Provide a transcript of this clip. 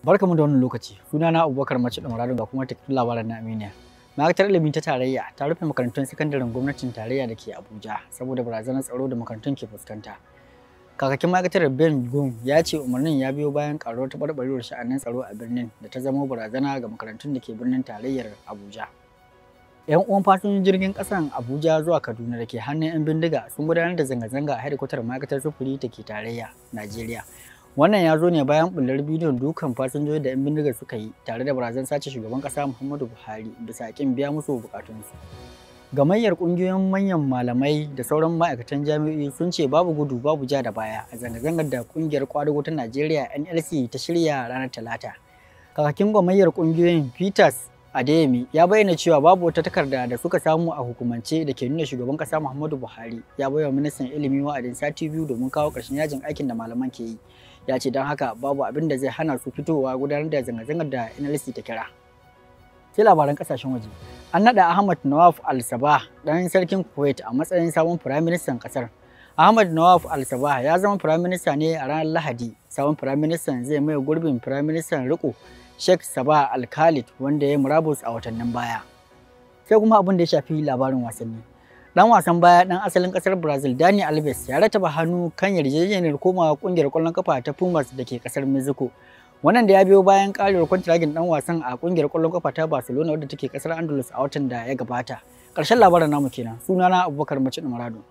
Barkamu da wannan lokaci. Sunana Abubakar Mace Muradun, ga kuma takaitattun labaran na Aminiya. Ma'aikatar ilimi ta tarayya ta rufe makarantun sakandaren gwamnatin tarayya da ke Abuja saboda barazanar tsaro da makarantun ke fuskanta. Kakakin ma'aikatar Ben Gum ya ce umarnin ya biyo bayan karuwar taɓarɓarewar sha'anin tsaro a birnin da ta zama barazana ga makarantun da ke birnin tarayyar Abuja. 'Yan uwan fasinjojin jirgin ƙasan Abuja zuwa Kaduna da ke hannun 'yan bindiga sun gudanar da zanga-zanga a hedikwatar ma'aikatar sufuri da ke tarayya Najeriya. Wannan ya zo ne bayan bullar bidiyon dukan fasinjoji da 'yan bindigar suka yi tare da barazan sace shugaban ƙasa Muhammadu Buhari bisa ƙin biya musu bukatunsu. Gamayyar ƙungiyoyin manyan malamai da sauran ma'aikatan jami'o'i sun ce babu gudu babu ja da baya a zanga-zangar da ƙungiyar ƙwadago ta Najeriya NLC ta shirya ranar Talata. Kakakin gamayyar ƙungiyoyin Peters Adeyemi ya bayyana cewa babu wata takarda da suka samu a hukumance da ke nuna shugaban kasa Muhammadu Buhari ya baiwa ministan ilimi wa'adin sati 2 domin kawo ƙarshen yajin aikin da malaman ke yi. Ya ce don haka babu abin da zai hana su fitowa gudanar da zanga-zangar da NLC ta kira. Sai labaran kasashen waje. An naɗa Ahmad Nawaf Al-Sabah, ɗan sarkin Kuwait, a matsayin sabon firaministan ƙasar. Ahmad Nawaf Al-Sabah ya zama firaminista ne a ranar Lahadi. Sabon firaministan zai maye gurbin firaministan riko Sheikh Sabah Al-Khalid, wanda ya murabus a watannin baya. Sai kuma abin da ya shafi labarin wasanni. Dan wasan baya dan asalin kasar Brazil Dani Alves ya rataba hannu kan yarjejeniyar komawa kungiyar kwallon kafa ta Pumas da ke kasar Mexico. Wannan da ya biyo bayan karewar kwantiragin dan wasan a kungiyar kwallon kafa ta Barcelona wadda take kasar Andalus a watan da ya gabata. Karshen labarin namu kenan. Sunana Abubakar Mace Marado.